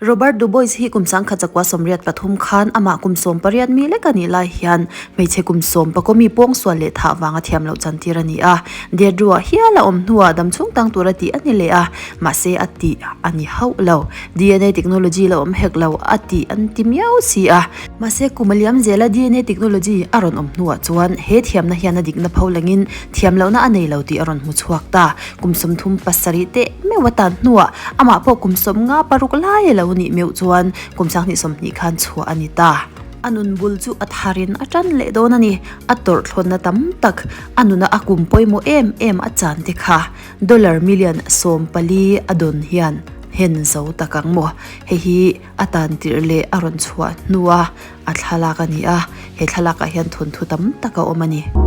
Robert Dubois hi kum 1983 khan amah kum 18 mi lek a nih lai hian hmeichhe kum 10 mi pawngsual leh thah vanga thiam loh chantir a ni a. Deadrow-ah hial a awm hnuah damchhung tang tura tih a ni leh a, mahse a tih a ni hauh lo. DNA technology la awm hek lo a tih an ti miau si a. Mahse kum a liam zela DNA technology a rawn awm hnuah chuan he thiamna hian a dikna pho langin thiam lohna a nei lo tih a rawn hmu chhuak ta. Kum 37 teh meuh a tan hnuah amah pawh kum 56 lai a lo nih meuh chuan kum 2020 khan chhuah a ni ta. A nun bul chu a tharin a tan leh dawn a ni. A tawrhthlawnna tam tak a nuna a kum pawimawh em em a chan te kha dollar million 14 a dawn hian hen zo tak ang maw? Hei hi a tan tirh leh a rawn chhuah hnua a thlalak a ni a, he thlalakah hian thawnthu tam tak a awm a ni.